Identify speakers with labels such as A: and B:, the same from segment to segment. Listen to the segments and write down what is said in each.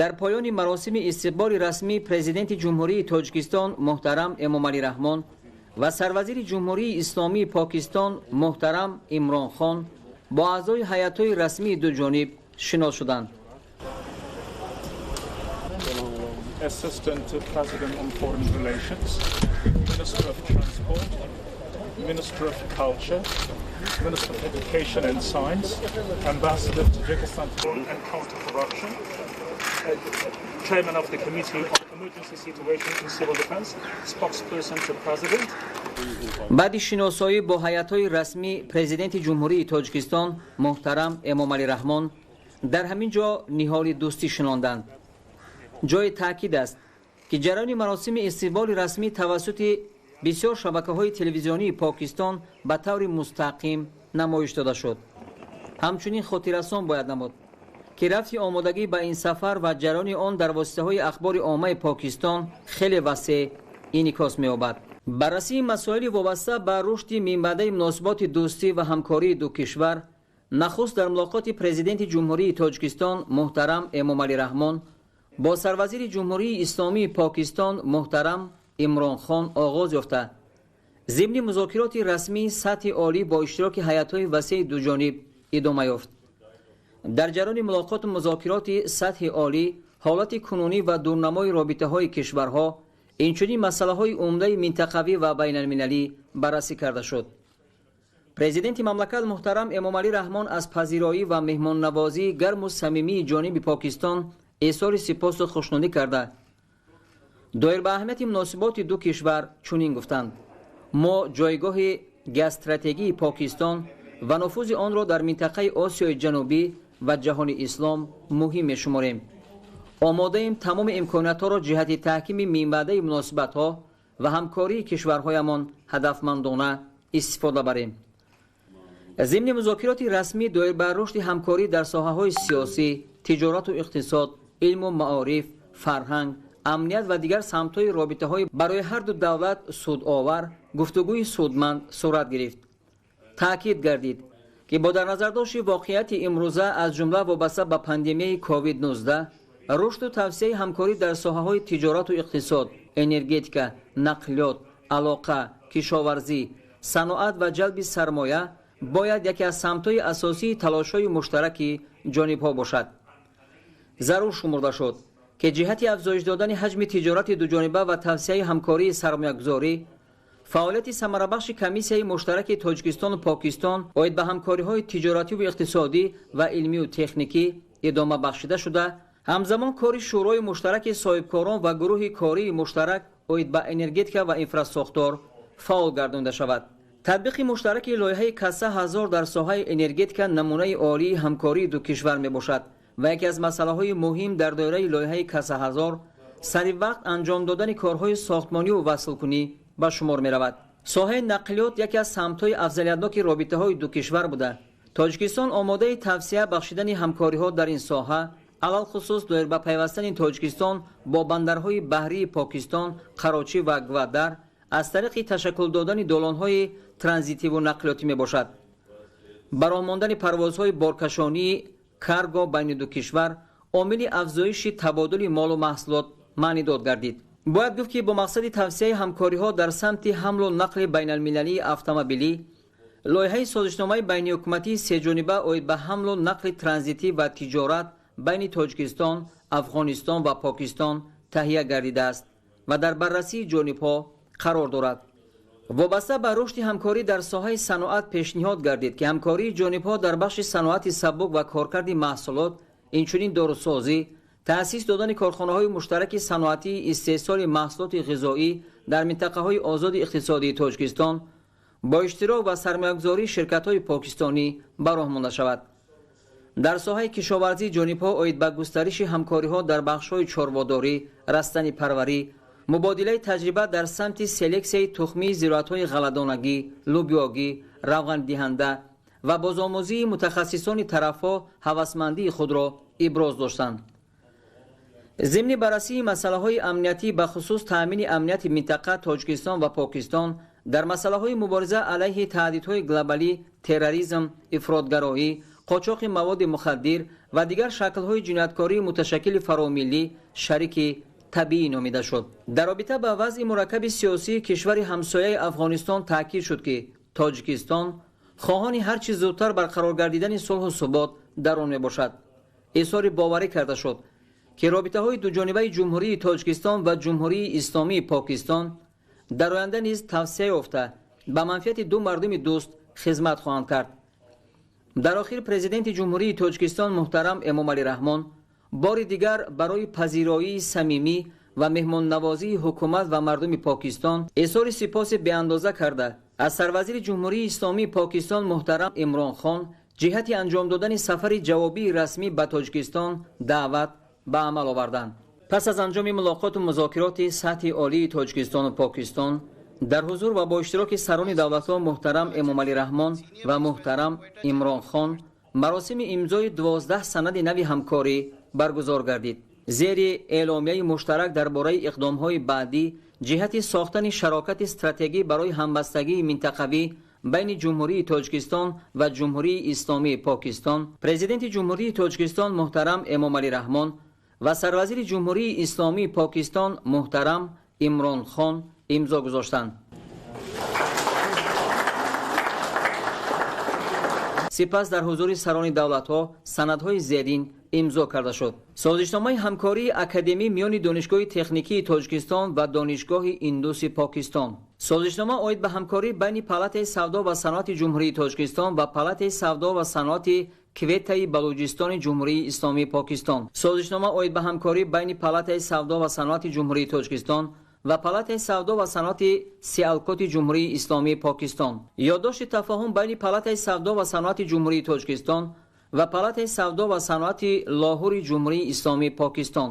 A: Дар поёни маросими истиқболи расмӣ Президенти Ҷумҳурии Тоҷикистон муҳтарам Эмомалӣ Раҳмон ва Сарвазири Ҷумҳурии Исломии Покистон муҳтарам Имрон Хон бо аъзои ҳайатҳои расмии дуҷониб шинос шуданд.
B: Assistant to President on Foreign Relations, Minister of Transport, Minister of Culture, Minister of Education and Science, Ambassador of Tajikistan and Counter-Corruption, Chairman of the Committee on Emergency Situation and Civil Defense, Spokesperson to President.
A: Баъди шиносоӣ бо ҳайатҳои расмӣ Президенти Ҷумҳурии Тоҷикистон муҳтарам Эмомалӣ Раҳмон дар ҳамин ҷо ниҳоли дӯстӣ шинонданд. Ҷои таъкид аст, ки ҷараёни маросими истиқболи расмӣ тавассути бисёр шабакаҳои телевизионии Покистон ба таври мустақим намоиш дода шуд. Ҳамчунин хотиррасон бояд намуд, ки рафти омодагӣ ба ин сафар ва ҷараёни он дар воситаҳои ахбори оммаи Покистон хеле васеъ инъикос меёбад. Баррасии масоили вобаста ба рушди минбаъдаи муносиботи дӯстӣ ва ҳамкории ду кишвар нахуст дар мулоқоти Президенти Ҷумҳурии Тоҷикистон муҳтарам Эмомалӣ Раҳмон бо Сарвазири Ҷумҳурии Исломии Покистон муҳтарам Имрон Хон оғоз ёфта, зимни музокироти расмии сатҳи олӣ бо иштироки ҳайатҳои васеи дуҷониб идома ёфт. Дар ҷараёни мулоқоту музокироти сатҳи олӣ ҳолати кунунӣ ва дурнамои робитаҳои кишварҳо, инчунин масъалаҳои умдаи минтақавӣ ва байналмилалӣ баррасӣ карда шуд. Президенти мамлакат муҳтарам Эмомалӣ Раҳмон аз пазироӣ ва меҳмоннавозии гарму самимии ҷониби Покистон изҳори сипосу хушнудӣ карда, доир ба аҳамияти муносиботи ду кишвар чунин гуфтанд: мо ҷойгоҳи геостратегии Покистон ва нуфузи онро дар минтақаи Осиёи Ҷанубӣ ва ҷаҳони ислом муҳим мешуморем. Омодаем тамоми имкониятҳоро ҷиҳати таҳкими минбаъдаи муносибатҳо ва ҳамкории кишварҳоямон ҳадафмандона истифода барем. Зимни музокироти расмӣ доир ба рушди ҳамкорӣ дар соҳаҳои сиёсӣ, тиҷорату иқтисод, илму маориф, фарҳанг, амният ва дигар самтҳои робитаҳои барои ҳар ду давлат судовар гуфтугӯи судманд сурат гирифт. Таъкид гардид, ки бо дар назардошти воқеияти имрӯза, аз ҷумла вобаста ба пандемияи COVID-19, рушду тавсияи ҳамкорӣ дар соҳаҳои тиҷорату иқтисод, энергетика, нақлиёт, алоқа, кишоварзӣ, саноат ва ҷалби сармоя бояд яке аз самтҳои асосии талошҳои муштараки ҷонибҳо бошад. Зарур шумурда шуд, ки ҷиҳати афзоиш додани ҳаҷми тиҷорати дуҷониба ва тавсияи ҳамкории сармоягузорӣ фаъолияти самарабахши комиссияи муштараки Тоҷикистону Покистон оид ба ҳамкориҳои тиҷоративу иқтисодӣ ва илмию техникӣ идома бахшида шуда, ҳамзамон кори Шӯрои муштараки соҳибкорон ва гурӯҳи кории муштарак оид ба энергетика ва инфрасохтор фаъол гардонда шавад. Татбиқи муштараки лоиҳаи Каса ҳазор дар соҳаи энергетика намунаи олии ҳамкории ду кишвар мебошад ва яке аз масъалаҳои муҳим дар доираи лоиҳаи Каса ҳазор сари вақт анҷом додани корҳои сохтмониву васлкунӣ ба шумор меравад. Соҳаи нақлиёт яке аз самтҳои афзалиятноки робитаҳои ду кишвар буда, Тоҷикистон омодаи тавсия бахшидани ҳамкориҳо дар ин соҳа, алалхусус доир ба пайвастани Тоҷикистон бо бандарҳои баҳрии Покистон, Қарочӣ ва Гвадар аз тариқи ташаккул додани долонҳои транзитиву нақлиётӣ мебошад. Ба роҳ мондани парвозҳои боркашонии карго байни ду кишвар омили афзоиши табодули молу маҳсулот маънидод гардид. Бояд гуфт, ки бо мақсади тавсияи ҳамкориҳо дар самти ҳамлу нақли байналмилалии автомобилӣ лоиҳаи созишномаи байниҳукуматии сеҷониба оид ба ҳамлу нақли транзитӣ ва тиҷорат байни Тоҷикистон, Афғонистон ва Покистон таҳия гардидааст ва дар баррасии ҷонибҳо қарор дорад. Вобаста ба рушди ҳамкорӣ дар соҳаи саноат пешниҳод гардид, ки ҳамкории ҷонибҳо дар бахши саноати сабук ва коркарди маҳсулот, инчунин дорусозӣ, таъсис додани корхонаҳои муштараки саноатии истеҳсоли маҳсулоти ғизоӣ дар минтақаҳои озоди иқтисодии Тоҷикистон бо иштирок ва сармоягузории ширкатҳои покистонӣ ба роҳ монда шавад. Дар соҳаи кишоварзӣ ҷонибҳо оид ба густариши ҳамкориҳо дар бахшҳои чорводорӣ, растанипарварӣ, мубодилаи таҷриба дар самти селексияи тухмии зироатҳои ғалладонагӣ, лӯбиёгӣ, равғандиҳанда ва бозомӯзии мутахассисони тарафҳо ҳавасмандии худро иброз доштанд. Зимни баррасии масъалаҳои амниятӣ, бахусус таъмини амнияти минтақа, Тоҷикистон ва Покистон дар масъалаҳои мубориза алайҳи таҳдидҳои глобалӣ, терроризм, ифротгароӣ, қочоқи маводи мухаддир ва дигар шаклҳои ҷинояткории муташаккили фаромиллӣ шарики табиӣ номида шуд. Дар робита ба вазъи мураккаби сиёсии кишвари ҳамсояи Афғонистон таъкид шуд, ки Тоҷикистон хоҳони ҳарчи зудтар барқарор гардидани сулҳу субот дар он мебошад. Изҳори боварӣ карда шуд, ки робитаҳои дуҷонибаи Ҷумҳурии Тоҷикистон ва Ҷумҳурии Исломии Покистон дар оянда низ тавсеа ёфта ба манфиати ду мардуми дӯст хизмат хоҳанд кард. Дар охир Президенти Ҷумҳурии Тоҷикистон муҳтарам Эмомалӣ Раҳмон бори дигар барои пазироии самимӣ ва меҳмоннавозии ҳукумат ва мардуми Покистон изҳори сипоси беандоза карда, аз сарвазири Ҷумҳурии Исломии Покистон муҳтарам Имрон Хон ҷиҳати анҷом додани сафари ҷавобии расмӣ ба Тоҷикистон даъват ба амал оварданд. Пас аз анҷоми мулоқоту музокироти сатҳи олии Тоҷикистону Покистон дар ҳузур ва бо иштироки сарони давлатҳо муҳтарам Эмомалӣ Раҳмон ва муҳтарам Имрон Хон маросими имзои 12 санади нави ҳамкорӣ баргузор гардид. Зери эъломияи муштарак дар бораи иқдомҳои баъдӣ ҷиҳати сохтани шарокати стратегӣ барои ҳамбастагии минтақавӣ байни Ҷумҳурии Тоҷикистон ва Ҷумҳурии Исломии Покистон Президенти Ҷумҳурии Тоҷикистон муҳтарам Эмомалӣ Раҳмон ва сарвазири Ҷумҳурии Исломии Покистон муҳтарам Имрон Хон имзо гузоштанд. Сипас дар ҳузури сарони давлатҳо санадҳои зерин имзо карда шуд. Созишномаи ҳамкории академӣ миёни Донишгоҳи техникии Тоҷикистон ва Донишгоҳи Индуси Покистон. Созишнома оид ба ҳамкорӣ байни Палатаи савдо ва саноати Ҷумҳурии Тоҷикистон ва Палатаи савдо ва саноати Кветаи Балуҷистони Ҷумҳурии Исломии Покистон. Созишнома оид ба ҳамкорӣ байни Палатаи савдо ва саноати Ҷумҳурии Тоҷикистон ва Палатаи савдо ва саноати Сиалкоти Ҷумҳурии Исломии Покистон. Ёддошти тафоҳум байни Палатаи савдо ва саноати Ҷумҳурии Тоҷикистон ва Палатаи савдо ва саноати Лоҳури Ҷумҳурии Исломии Покистон.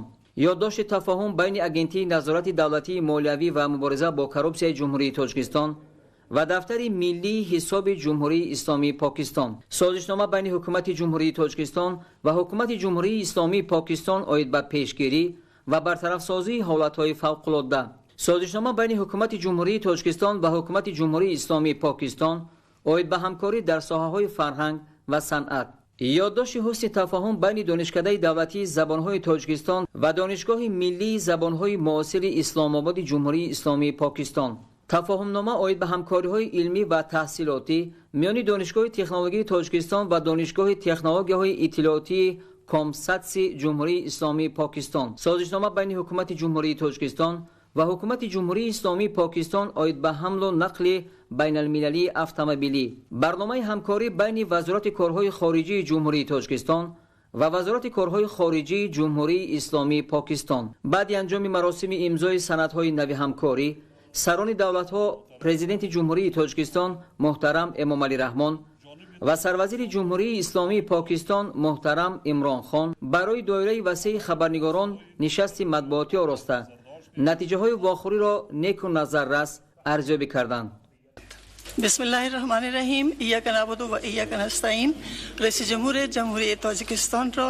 A: Ёддошти тафоҳум байни Агентии назорати давлатии молиявӣ ва мубориза бо коррупсияи Ҷумҳурии Тоҷикистон ва Дафтари миллии ҳисоби Ҷумҳурии Исломии Покистон. Созишнома байни Ҳукумати Ҷумҳурии Тоҷикистон ва Ҳукумати Ҷумҳурии Исломии Покистон оид ба пешгирӣ ва бартарафсозии ҳолатҳои фавқулодда. Созишнома байни Ҳукумати Ҷумҳурии Тоҷикистон ва Ҳукумати Ҷумҳурии Исломии Покистон оид ба ҳамкорӣ дар соҳаҳои фарҳанг ва санъат. Ёддошти ҳусни тафоҳум байни Донишкадаи давлатии забонҳои Тоҷикистон ва Донишгоҳи миллии забонҳои муосири Исломободи Ҷумҳурии Исломии Покистон. Тафоҳумнома оид ба ҳамкориҳои илмӣ ва таҳсилотӣ миёни Донишгоҳи технологияи Тоҷикистон ва Донишгоҳи технологияҳои иттилоотии Комсатси Ҷумҳурии Исломии Покистон. Созишнома байни Ҳукумати Ҷумҳурии Тоҷикистон ва Ҳукумати Ҷумҳурии Исломии Покистон оид ба ҳамлу нақли байналмилалии автомобилӣ. Барномаи ҳамкорӣ байни Вазорати корҳои хориҷии Ҷумҳурии Тоҷикистон ва Вазорати корҳои хориҷии Ҷумҳурии Исломии Покистон. Баъди анҷоми маросими имзои санадҳои нави ҳамкорӣ сарони давлатҳо Президенти Ҷумҳурии Тоҷикистон муҳтарам Эмомалӣ Раҳмон ва сарвазири Ҷумҳурии Исломии Покистон муҳтарам Имрон Хон барои доираи васеи хабарнигорон нишасти матбуотӣ ороста натиҷаҳои вохӯриро неку назаррас арзёбӣ карданд.
C: Бисмиллаҳир-раҳмонир-раҳим. Ияка наъбуду ва ияка настаин. Раиси ҷумҳури Ҷумҳурии Тоҷикистонро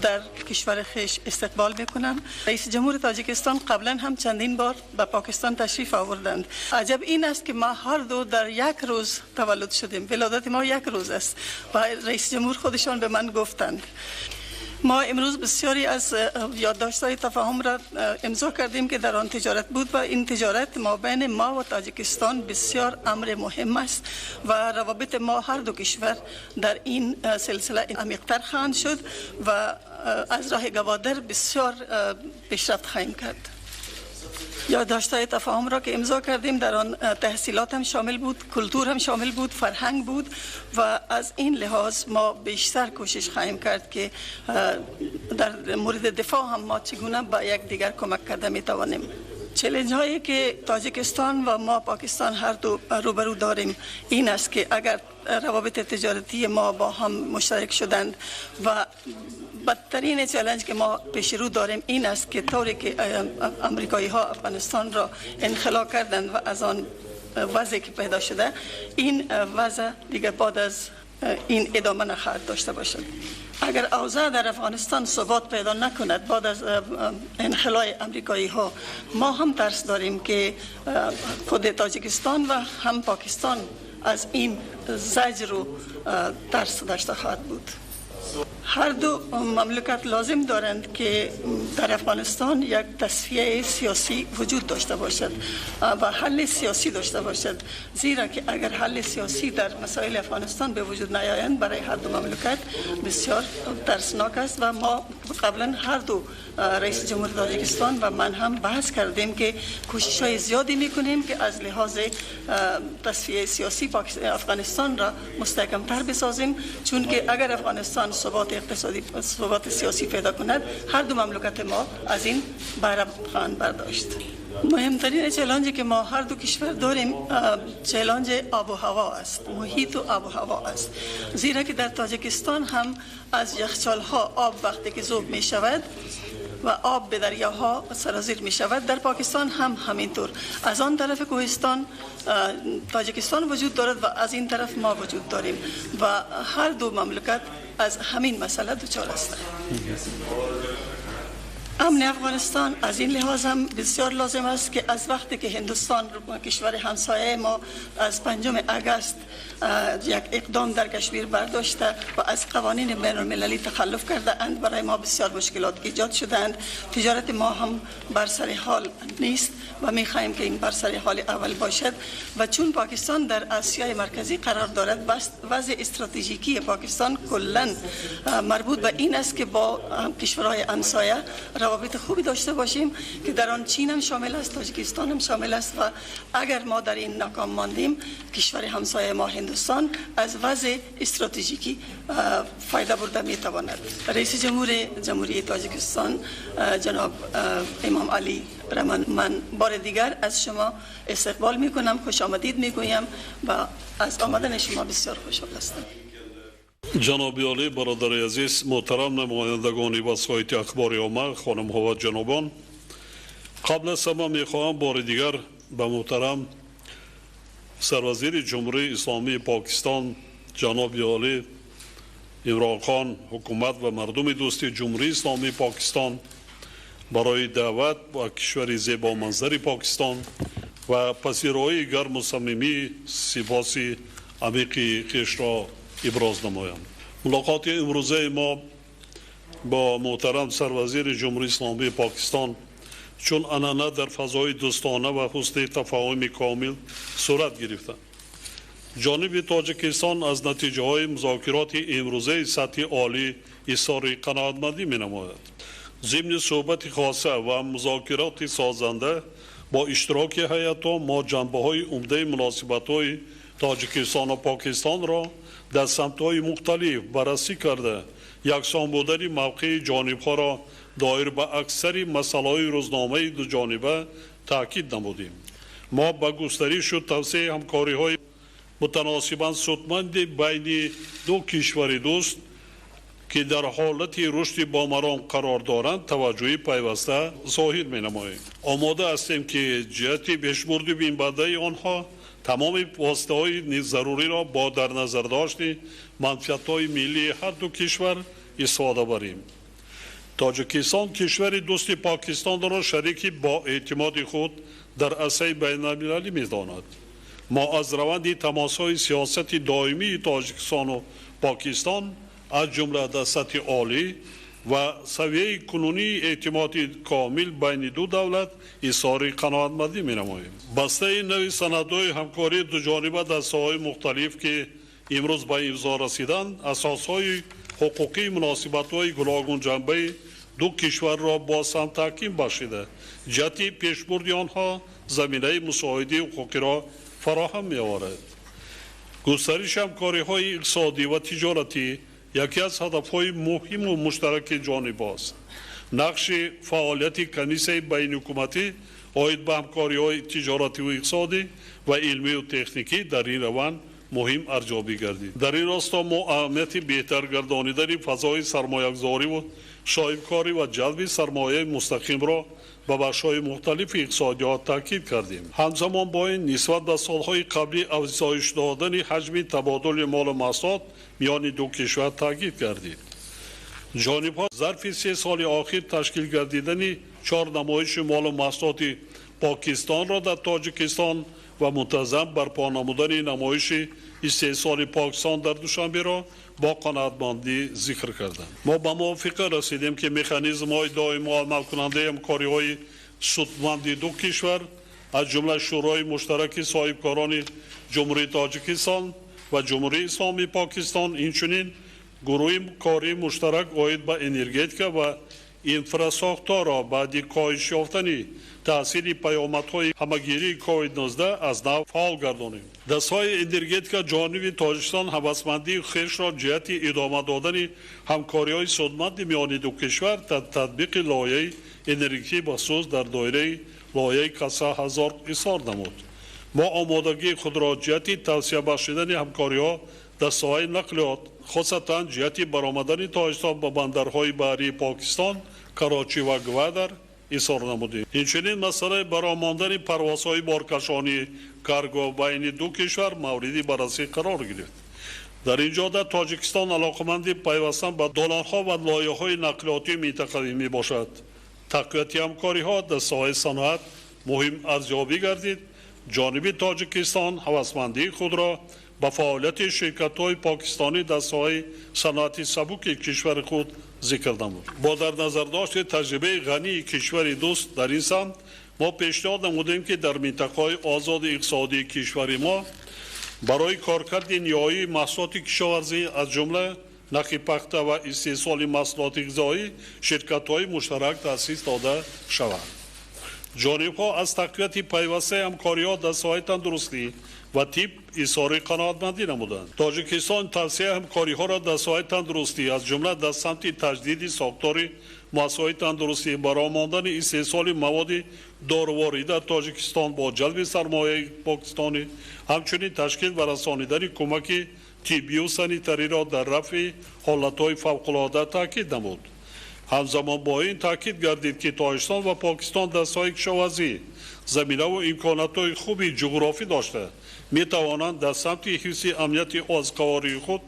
C: дар кишвари хеш истиқбол мекунам. Раиси ҷумҳури Тоҷикистон қаблан ҳам чандин бор ба Покистон ташриф оварданд. Аҷаб ин аст, ки мо ҳар ду дар як рӯз таваллуд шудем. Вилодати мо як рӯз аст ва раиси ҷумҳур худашон ба ман гуфтанд. Мо имрӯз бисёре аз ёддоштҳои тафоҳумро имзо кардем, ки дар он тиҷорат буд ва ин тиҷорат мобайни мо ва Тоҷикистон бисёр амри муҳим аст ва равобити мо ҳар ду кишвар дар ин силсила амиқтар хоҳанд шуд ва аз роҳи Гводар бисёр пешрафт хоҳем кард. Ёддоштҳои тафоҳумро ки имзо кардем, дар он таҳсилот ҳам шомил буд, культур ҳам шомил буд, фарҳанг буд ва аз ин лиҳоз мо бештар кӯшиш хоҳем кард, ки дар мавриди дифоъ ҳам мо чӣ гуна ба якдигар кӯмак карда метавонем. Challenge ҳое ки Тоҷикистон ва мо Покистон ҳар ду рӯбарӯ дорем ин аст, ки агар равобити тиҷоратии мо бо ҳам муштарак шуданд ва бадтарин challenge ки мо пеши рӯ дорем ин аст, ки тавре ки амрикоиҳо Афғонистонро инхило карданд ва аз он вазъе ки пайдо шуда, ин вазъ дигар баъд аз ин идома нахоҳад дошта бошад. Агар авзоъ дар Афғонистон субот пайдо накунад баъд аз инхилои амрикоиҳо, мо ҳам тарс дорем, ки худи Тоҷикистон ва ҳам Покистон از این زجر و ترس داشته خواهد بود. هر دو مملکت لازم دارند که در افغانستان یک تصفیه سیاسی وجود داشته باشد و حل سیاسی داشته باشد، زیرا که اگر حل سیاسی در مسائل افغانستان به وجود نیایند برای هر دو مملکت بسیار ترسناک است. و ما قبلا هر دو رئیس جمهور تاجیکستان و من هم بحث کردیم که کوشش های زیادی میکنیم که از لحاظ تصفیه سیاسی افغانستان را مستحکم تر بسازیم، چون که اگر افغانستان ثبات اقتصادی، ثبات سیاسی پیدا کند، هر دو مملکت ما از این بهره خواهند برداشت. مهمترین challenge ی که ما هر دو کشور داریم challenge آب و هوا است، محیط و آب و هوا است، زیرا که در تاجیکستان هم از یخچال ها آب وقتی که ذوب می شود و آب به دریاها سرازیر می شود، در پاکستان هم همینطور. از آن طرف کوهستان تاجیکستان وجود دارد و از این طرف ما وجود داریم و هر دو مملکت از همین مسئله دچار هستند. امن افغانستان از این لحاظ هم بسیار لازم است که از وقتی که هندوستان، کشور همسایه ما، از 5 اگست یک اقدام در کشمیر برداشته و از قوانین بین المللی تخلف کرده اند، برای ما بسیار مشکلات ایجاد شدند. تجارت ما هم بر سر حال نیست و می خواهیم که این بر سر حال اول باشد. و چون پاکستان در آسیای مرکزی قرار دارد، وضع استراتژیکی پاکستان کلا مربوط به این است که با کشورهای همسایه روابط خوبی داشته باشیم که در آن چین هم شامل است، تاجیکستان هم شامل است. و اگر ما در این ناکام ماندیم، کشور همسایه ما هندوستان از وضع استراتژیکی فایده برده می تواند. رئیس جمهور جمهوری تاجیکستان جناب امام علی رحمان، من بار دیگر از شما استقبال می کنم، خوش آمدید می گویم و از آمدن شما بسیار خوشحال هستم.
D: Ҷаноби олӣ, бародари азиз, муҳтарам намояндагони васоити ахбори омма, хонумҳо ва ҷанобон, қабл аз ҳама мехоҳам бори дигар ба муҳтарам сарвазири Ҷумҳурии Исломии Покистон ҷаноби олӣ Имрон Хон, ҳукумат ва мардуми дӯсти Ҷумҳурии Исломии Покистон барои даъват ба кишвари зебоманзари Покистон ва пазироии гарму самимӣ сипоси амиқи хешро иброз намоям. Мулоқоти имрӯзаи мо бо муҳтарам сарвазири Ҷумҳурии Исломии Покистон чун анъана дар фазои дӯстона ва ҳусни тафоҳуми комил сурат гирифта. Ҷониби Тоҷикистон аз натиҷаҳои музокироти имрӯзаи сатҳи олӣ изҳори қаноатмандӣ менамояд. Зимни суҳбати хоса ва музокироти созанда бо иштироки ҳайатҳо мо ҷанбаҳои умдаи муносибатҳои Тоҷикистону Покистонро дар самтҳои мухталиф баррасӣ карда, яксон будани мавқеи ҷонибҳоро доир ба аксари масъалаҳои рӯзномаи дуҷониба таъкид намудем. Мо ба густаришу тавсеаи ҳамкориҳои мутаносибан судманди байни ду кишвари дӯст, ки дар ҳолати рушди бомаром қарор доранд, таваҷҷӯҳи пайваста зоҳир менамоем. Омода ҳастем, ки ҷиҳати пешбурди минбаъдаи онҳо тамоми воситаҳои заруриро бо дар назардошти манфиатҳои миллии ҳар ду кишвар истифода барем. Тоҷикистон кишвари дӯсти Покистонро шарики боэътимоди худ дар арсаи байналмилалӣ медонад. Мо аз раванди тамосҳои сиёсати доимии Тоҷикистону Покистон, аз ҷумла дар сатҳи олӣ, ва савияи кунунии эътимоди комил байни ду давлат изҳори қаноатмандӣ менамоем. Бастаи нави санадҳои ҳамкории дуҷониба дар соҳаҳои мухталиф, ки имрӯз ба имзо расиданд, асосҳои ҳуқуқии муносибатҳои гуногунҷанбаи ду кишварро боз ҳам таҳким бахшида, ҷиҳати пешбурди онҳо заминаи мусоиди ҳуқуқиро фароҳам меоварад. Густариши ҳамкориҳои иқтисодӣ ва тиҷоратӣ яке аз ҳадафҳои муҳиму муштараки ҷонибҳост. Нақши фаъолияти комиссияи байниҳукуматӣ оид ба ҳамкориҳои тиҷоративу иқтисодӣ ва илмию техникӣ дар ин раванд муҳим арзёбӣ гардид. Дар ин росто мо аҳамияти беҳтар гардонидани фазои сармоягузориву соҳибкорӣ ва ҷалби сармояи мустақимро ба бахшҳои мухталифи иқтисодиёт таъкид кардем. Ҳамзамон бо ин, нисбат ба солҳои қаблӣ афзоиш додани ҳаҷми табодули молу маҳсулот миёни ду кишвар таъкид гардид. Ҷонибҳо зарфи 3 соли охир ташкил гардидани 4 намоиши молу маҳсулоти Покистонро дар Тоҷикистон ва мунтазам барпо намудани намоиши истеҳсоли Покистон дар Душанберо бо қаноатмандӣ зикр карданд. Мо ба мувофиқа расидем, ки механизмҳои доимо амалкунандаи ҳамкориҳои судманди ду кишвар, аз ҷумла Шӯрои муштараки соҳибкорони Ҷумҳурии Тоҷикистон ва Ҷумҳурии Исломии Покистон, инчунин гурӯҳи кории муштарак оид ба энергетика ва инфрасохторро баъди коҳиш ёфтани таъсири паёмадҳои ҳамагирии COVID-19 аз нав фаъол гардонем. Дар соҳаи энергетика ҷониби Тоҷикистон ҳавасмандии хешро ҷиҳати идома додани ҳамкориҳои судманди миёни ду кишвар дар татбиқи лоиҳаи энергетикии бахусус дар доираи лоиҳаи Каса 1000 изҳор намуд. Мо омодагии худро ҷиҳати тавсия бахшидани ҳамкориҳо дар соҳаи нақлиёт, хусусан ҷиҳати баромадани Тоҷикистон ба бандарҳои баҳрии Покистон, Карочӣ ва Гвадар изҳор намудем. Инчунин масъалаи баромондани парвозҳои боркашонии карго байни ду кишвар мавриди баррасӣ қарор гирифт. Дар ин ҷода Тоҷикистон алоқаманди пайвастан ба долонҳо ва лоиҳаҳои нақлиётии минтақавӣ мебошад. Тақвияти ҳамкориҳо дар соҳаи саноат муҳим арзёбӣ гардид. Ҷониби Тоҷикистон ҳавасмандии худро ба фаъолияти ширкатҳои покистонӣ дар соҳаи саноати сабуки кишвари худ зикр намуд. Бо дар назардошти таҷрибаи ғании кишвари дӯст дар ин самт мо пешниҳод намудем, ки дар минтақаҳои озоди иқтисодии кишвари мо барои коркарди ниҳоии маҳсулоти кишоварзӣ, аз ҷумла нахи пахта ва истеҳсоли маҳсулоти ғизоӣ, ширкатҳои муштарак таъсис дода шаванд. Ҷонибҳо аз тақвияти пайвастаи ҳамкориҳо дар соҳаи тандурустӣ ва тиб изҳори қаноатмандӣ намуданд. Тоҷикистон тавсияи ҳамкориҳоро дар соҳаи тандурустӣ, аз ҷумла дар самти таҷдиди сохтори муассисаҳои тандурустӣ, баромондани истеҳсоли маводи доруворӣ дар Тоҷикистон бо ҷалби сармояи покистонӣ, ҳамчунин ташкил ва расонидани кӯмаки тиббию санитариро дар рафъи ҳолатҳои фавқулода таъкид намуд. Ҳамзамон бо ин таъкид гардид, ки Тоҷикистон ва Покистон дар соҳаи кишоварзӣ заминаву имкониятҳои хуби ҷуғрофӣ дошта метавонанд дар самти ҳифзи амнияти озуқавории худ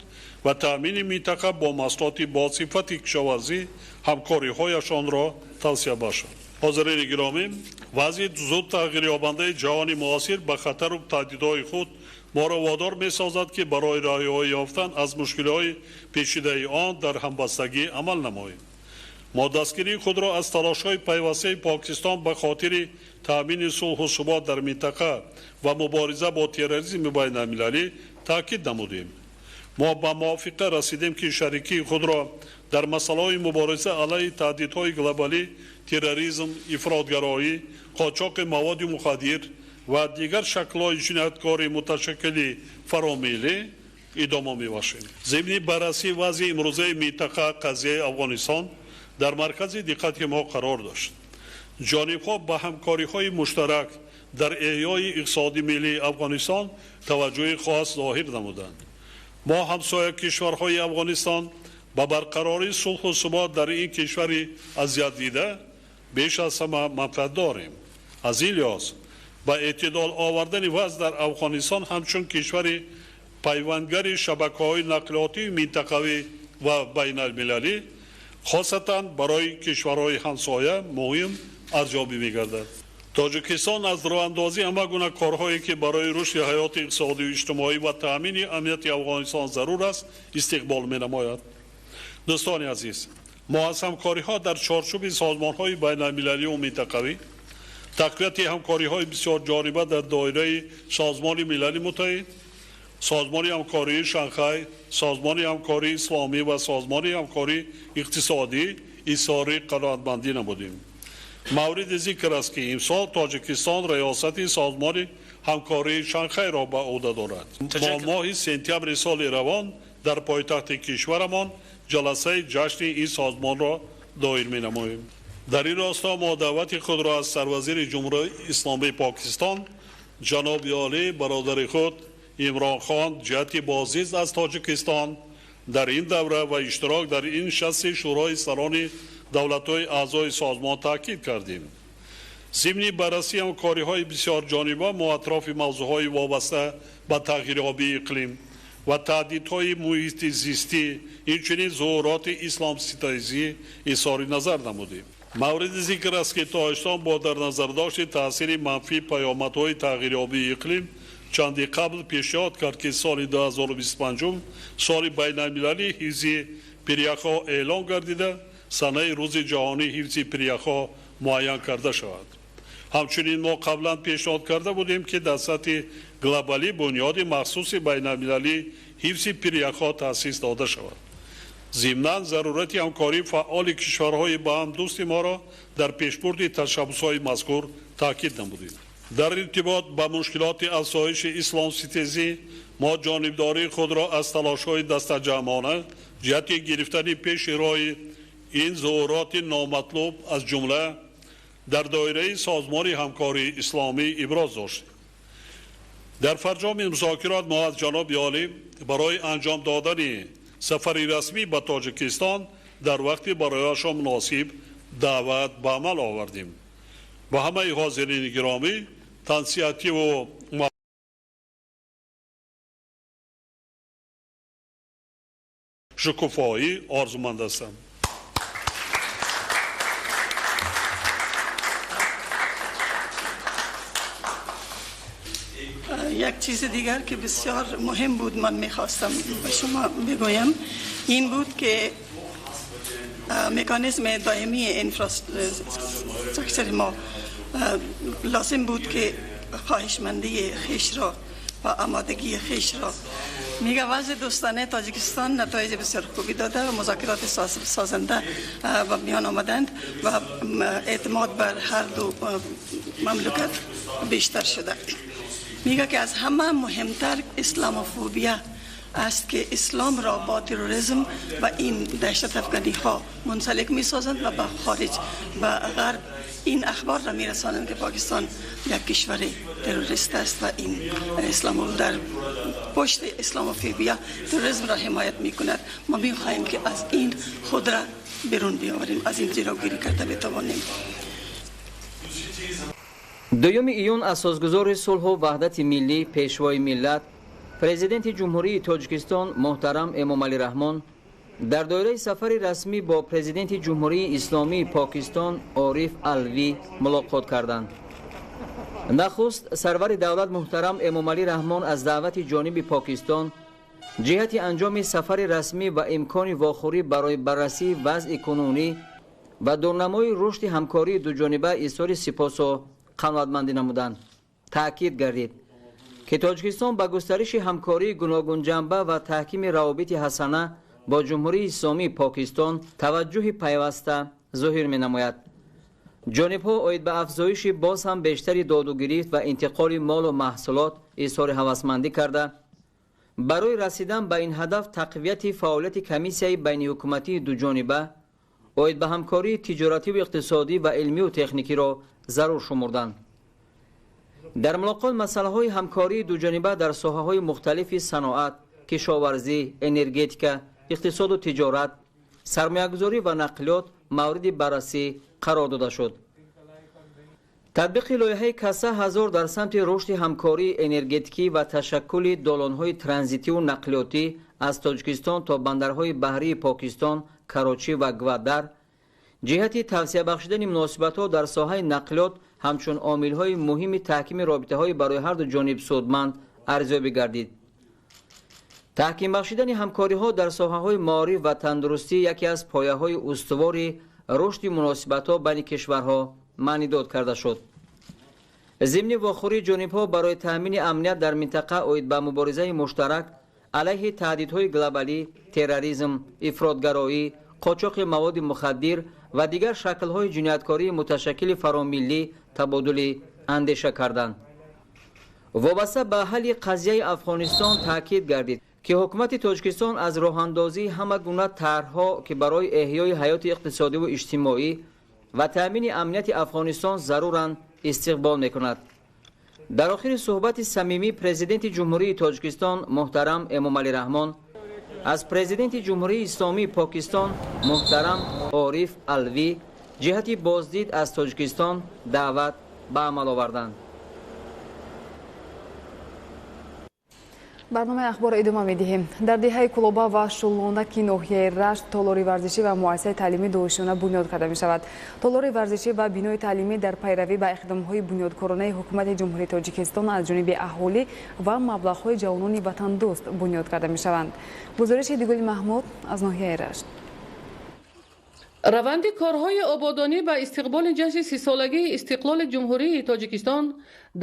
D: ва таъмини минтақа бо маҳсулоти босифати кишоварзӣ ҳамкориҳояшонро тавсия бахшанд. Ҳозирини гиромӣ, вазъи зуд тағйирёбандаи ҷаҳони муосир ба хатару таҳдидҳои худ моро водор месозад, ки барои роҳиҳо ёфтан аз мушкилиҳои печидаи он дар ҳамбастагӣ амал намоем. Мо дастгирии худро аз талошҳои пайвастаи Покистон ба хотири таъмини сулҳу субот дар минтақа ва мубориза бо терроризми байналмилалӣ таъкид намудем. Мо ба мувофиқа расидем, ки шарикии худро дар масъалаҳои мубориза алайҳи таҳдидҳои глобалӣ, терроризм, ифротгароӣ, қочоқи маводи мухаддир ва дигар шаклҳои ҷинояткории муташаккили фаромиллӣ идома мебахшем. Зимни баррасии вазъи имрӯзаи минтақа, қазияи Афғонистон дар маркази диққати мо қарор дошт. Ҷонибҳо ба ҳамкориҳои муштарак дар эҳёи иқтисоди миллии Афғонистон таваҷҷӯҳи хос зоҳир намуданд. Мо ҳамсоя кишварҳои Афғонистон ба барқарории сулҳу субот дар ин кишвари азиятдида беш аз ҳама манфиат дорем. Аз ин лиҳоз ба эътидол овардани вазъ дар Афғонистон ҳамчун кишвари пайвандгари шабакаҳои нақлиётии минтақавӣ ва байналмилалӣ, хосатан барои кишварҳои ҳамсоя муҳим арзёбӣ мегардад. Тоҷикистон аз роҳандозии ҳама гуна корҳое, ки барои рушди ҳаёти иқтисодию иҷтимоӣ ва таъмини амнияти Афғонистон зарур аст, истиқбол менамояд. Дӯстони азиз, мо аз ҳамкориҳо дар чорчӯби созмонҳои байналмилалию минтақавӣ, тақвияти ҳамкориҳои бисёрҷониба дар доираи Созмони Милали Муттаҳид, Созмони ҳамкории Шанхай, Созмони ҳамкории Исломӣ ва Созмони ҳамкории иқтисодӣ изҳори қаноатмандӣ намудем. Мавриди зикр аст, ки имсол Тоҷикистон риёсати Созмони ҳамкории Шанхайро ба ӯҳда дорад. Мо моҳи сентябри соли равон дар пойтахти кишварамон ҷаласаи ҷашни ин созмонро доир менамоем. Дар ин росто мо даъвати худро аз сарвазири Ҷумҳурии Исломии Покистон ҷаноби олӣ бародари худ Имрон Хон ҷиҳати боздид аз Тоҷикистон дар ин давра ва иштирок дар ин нишасти Шӯрои сарони давлатҳои аъзои созмон таъкид кардем. Зимни баррасии ҳамкориҳои бисёрҷониба мо атрофи мавзӯъҳои вобаста ба тағйирёбии иқлим ва таҳдидҳои муҳити зистӣ, инчунин зуҳуроти исломситезӣ изҳори назар намудем. Мавриди зикр аст, ки Тоҷикистон бо дар назардошти таъсири манфии паёмадҳои тағйирёбии иқлим чанде қабл пешниҳод кард, ки соли 2025 соли байналмилалии ҳифзи пиряхҳо эълон гардида, санаи Рӯзи ҷаҳонии ҳифзи пиряхҳо муайян карда шавад. Ҳамчунин мо қаблан пешниҳод карда будем, ки дар сатҳи глобалӣ бунёди махсуси байналмилалии ҳифзи пиряхҳо таъсис дода шавад. Зимнан зарурати ҳамкории фаъоли кишварҳои ба ҳам дӯсти моро дар пешбурди ташаббусҳои мазкур таъкид намудем. Дар иртибот ба мушкилоти афзоиши исломситезӣ мо ҷонибдории худро аз талошҳои дастаҷамъона ҷиҳати гирифтани пеши роҳи ин зуҳуроти номатлуб аз ҷумла дар доираи Созмони ҳамкории исломӣ иброз доштем. Дар фарҷоми музокирот мо аз ҷаноби олӣ барои анҷом додани сафари расмӣ ба Тоҷикистон дар вақти барояшон муносиб даъват ба амал овардем. Ба ҳамаи ҳозирини гиромӣ тансиҳативу шукуфоӣ орзуманд ҳастам.
C: یک چیز دیگر که بسیار مهم بود من میخواستم به شما بگویم این بود که مکانیزم دائمی infrastructure ما لازم بود که خواهشمندی خویش را و آمادگی خویش را میگه. وضع دوستانه تاجیکستان نتایج بسیار خوبی داده و مذاکرات سازنده به میان آمدند و اعتماد بر هر دو مملکت بیشتر شده. میگه که از همه مهمتر اسلاموفوبیا است که اسلام را با تروریسم و این دهشت افغانی ها منسلک می سازند و به خارج و غرب این اخبار را می رسانند که پاکستان یک کشور تروریست است و این اسلام در پشت اسلاموفوبیا تروریسم را حمایت می کند. ما می خواهیم که از این خود را بیرون بیاوریم، از این جلوگیری کرده بتوانیم.
A: Дуюми июн асосгузори сулҳу ваҳдати миллӣ, пешвои миллат, президенти Ҷумҳурии Тоҷикистон муҳтарам Эмомалӣ Раҳмон дар доираи сафари расмӣ бо президенти Ҷумҳурии Исломии Покистон Ориф Алвӣ мулоқот карданд. Нахуст сарвари давлат муҳтарам Эмомалӣ Раҳмон аз даъвати ҷониби Покистон ҷиҳати анҷоми сафари расмӣ ва имкони вохӯрӣ барои баррасии вазъи кунунӣ ва дурнамои рушди ҳамкории дуҷониба изҳори сипосу қаноатмандӣ намуданд. Таъкид гардид, ки Тоҷикистон ба густариши ҳамкории гуногунҷанба ва таҳкими равобити ҳасана бо Ҷумҳурии Исломии Покистон таваҷҷӯҳи пайваста зоҳир менамояд. Ҷонибҳо оид ба афзоиши боз ҳам бештари додугирифт ва интиқоли молу маҳсулот изҳори ҳавасмандӣ карда, барои расидан ба ин ҳадаф тақвияти фаъолияти комиссияи байниҳукуматии дуҷониба оид ба ҳамкории тиҷоративу иқтисодӣ ва илмию техникиро зарур шумурданд. Дар мулоқот масъалаҳои ҳамкории дуҷониба дар соҳаҳои мухталифи саноат, кишоварзӣ, энергетика, иқтисоду тиҷорат, сармоягузорӣ ва нақлиёт мавриди баррасӣ қарор дода шуд. Татбиқи лоиҳаи Каса ҳазор дар самти рушди ҳамкории энергетикӣ ва ташаккули долонҳои транзитиву нақлиётӣ аз Тоҷикистон то бандарҳои баҳрии Покистон, Карочӣ ва Гвадар ҷиҳати тавсия бахшидани муносибатҳо дар соҳаи нақлиёт ҳамчун омилҳои муҳими таҳкими робитаҳои барои ҳарду ҷониб судманд арзёбӣ гардид. Таҳким бахшидани ҳамкориҳо дар соҳаҳои маориф ва тандурустӣ яке аз пояҳои устувори рушди муносибатҳо байни кишварҳо маънидод карда шуд. Зимни вохӯрии ҷонибҳо барои таъмини амният дар минтақа оид ба муборизаи муштарак алайҳи таҳдидҳои глобалӣ, терроризм, ифротгароӣ, қочоқи маводи мухаддир ва дигар шаклҳои ҷинояткории муташаккили фаромиллӣ табодули андеша карданд. Вобаста ба ҳалли қазияи Афғонистон таъкид гардид, ки ҳукумати Тоҷикистон аз роҳандозии ҳама гуна тарҳҳо, ки барои эҳёи ҳаёти иқтисодиву иҷтимоӣ ва таъмини амнияти Афғонистон заруранд, истиқбол мекунад. Дар охири суҳбати самимӣ президенти Ҷумҳурии Тоҷикистон муҳтарам Эмомалӣ Раҳмон аз президенти Ҷумҳурии Исломии Покистон муҳтарам Ориф Алвӣ ҷиҳати боздид аз Тоҷикистон даъват ба амал оварданд.
E: Барномаи ахборро идома медиҳем. Дар деҳаи Кулоба ва Шулонаки ноҳияи Рашт толори варзишӣ ва муассисаи таълимӣ дуошёна бунёд карда мешавад. Толори варзишӣ ва бинои таълимӣ дар пайравӣ ба иқдомҳои бунёдкоронаи Ҳукумати Ҷумҳурии Тоҷикистон аз ҷониби аҳолӣ ва маблағҳои ҷавонони ватандӯст бунёд карда мешаванд. Гузориши Дигули Маҳмуд аз ноҳияи Рашт.
F: Раванди корҳои ободонӣ ба истиқболи ҷашни 30-солагии истиқлоли Ҷумҳурии Тоҷикистон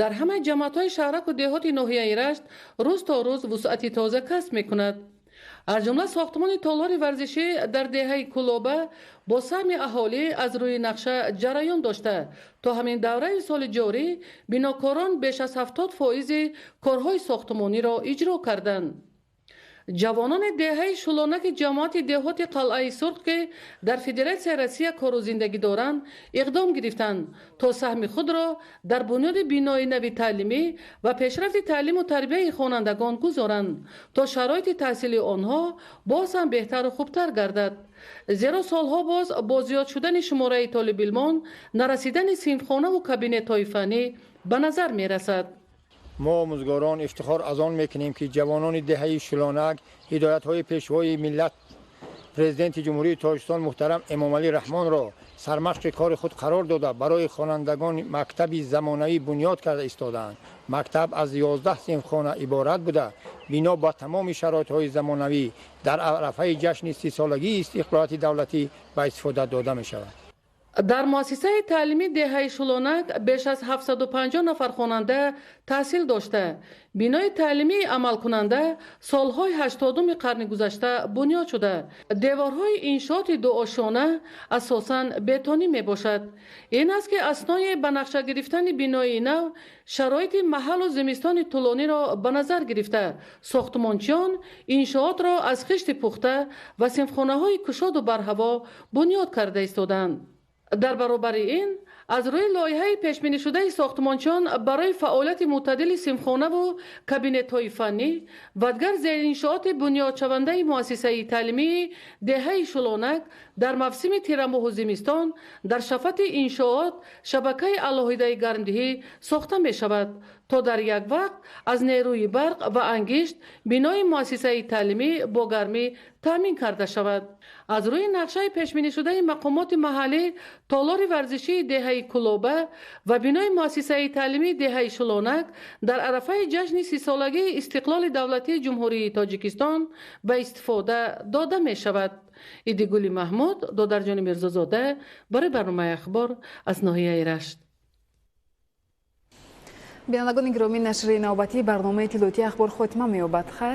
F: дар ҳамаи ҷамоатҳои шаҳраку деҳоти ноҳияи Рашт рӯз то рӯз вусъати тоза касб мекунад. Аз ҷумла сохтмони толори варзишӣ дар деҳаи Кулоба бо саҳми аҳолӣ аз рӯи нақша ҷараён дошта, то ҳамин давраи соли ҷорӣ бинокорон беш аз 70 фоизи корҳои сохтмониро иҷро карданд. Ҷавонони деҳаи Шулонаки ҷамоати деҳоти Қалъаи Сурх, ки дар Федератсияи Россия кору зиндагӣ доранд, иқдом гирифтанд, то саҳми худро дар бунёди бинои нави таълимӣ ва пешрафти таълиму тарбияи хонандагон гузоранд, то шароити таҳсили онҳо боз ҳам беҳтару хубтар гардад, зеро солҳо боз бо зиёд шудани шумораи толибилмон нарасидани синфхонаву кабинетҳои фаннӣ ба назар мерасад.
G: Мо, омӯзгорон, ифтихор аз он мекунем, ки ҷавонони деҳаи Шулонак ҳидоятҳои Пешвои миллат, Президенти Ҷумҳурии Тоҷикистон муҳтарам Эмомалӣ Раҳмонро сармашқи кори худ қарор дода, барои хонандагон мактаби замонавӣ бунёд карда истодаанд. Мактаб аз 11 синфхона иборат буда, бино ба тамоми шароитҳои замонавӣ дар арафаи ҷашни 30-солагии истиқлолияти давлатӣ ба истифода дода мешавад.
F: Дар муассисаи таълимии деҳаи Шулонак беш аз 750 нафар хонанда таҳсил дошта, бинои таълимии амалкунанда солҳои 80-уми қарни гузашта бунёд шуда, деворҳои иншооти дуошёна асосан бетонӣ мебошад. Ин аст, ки аснои ба нақша гирифтани бинои нав шароити маҳаллу зимистони тӯлониро ба назар гирифта, сохтмончиён иншоотро аз хишти пухта ва синфхонаҳои кушоду барҳаво бунёд карда истодаанд. Дар баробари ин, аз рӯи лоиҳаи пешбинишудаи сохтмончиён барои фаъолияти мӯътадили синфхонаву кабинетҳои фаннӣ ва дигар зериншооти бунёдшавандаи муассисаи таълимии деҳаи Шулонак дар мавсими тирамоҳу зимистон дар шафати иншоот шабакаи алоҳидаи гармдиҳӣ сохта мешавад, то дар як вақт аз нерӯи барқ ва ангишт бинои муассисаи таълимӣ бо гармӣ таъмин карда шавад. Аз рӯи нақшаи пешбинишудаи мақомоти маҳаллӣ толори варзишии деҳаи Кулоба ва бинои муассисаи таълимии деҳаи Шулонак дар арафаи ҷашни 30-солагии истиқлоли давлатии Ҷумҳурии Тоҷикистон ба истифода дода мешавад. Идигули Маҳмуд, Додарҷони Мирзозода барои барномаи ахбор аз ноҳияи Рашт.
E: Бинандагони гиромӣ, нашри навбатии барномаи иттилоотии ахбор хотима меёбад. Хайр.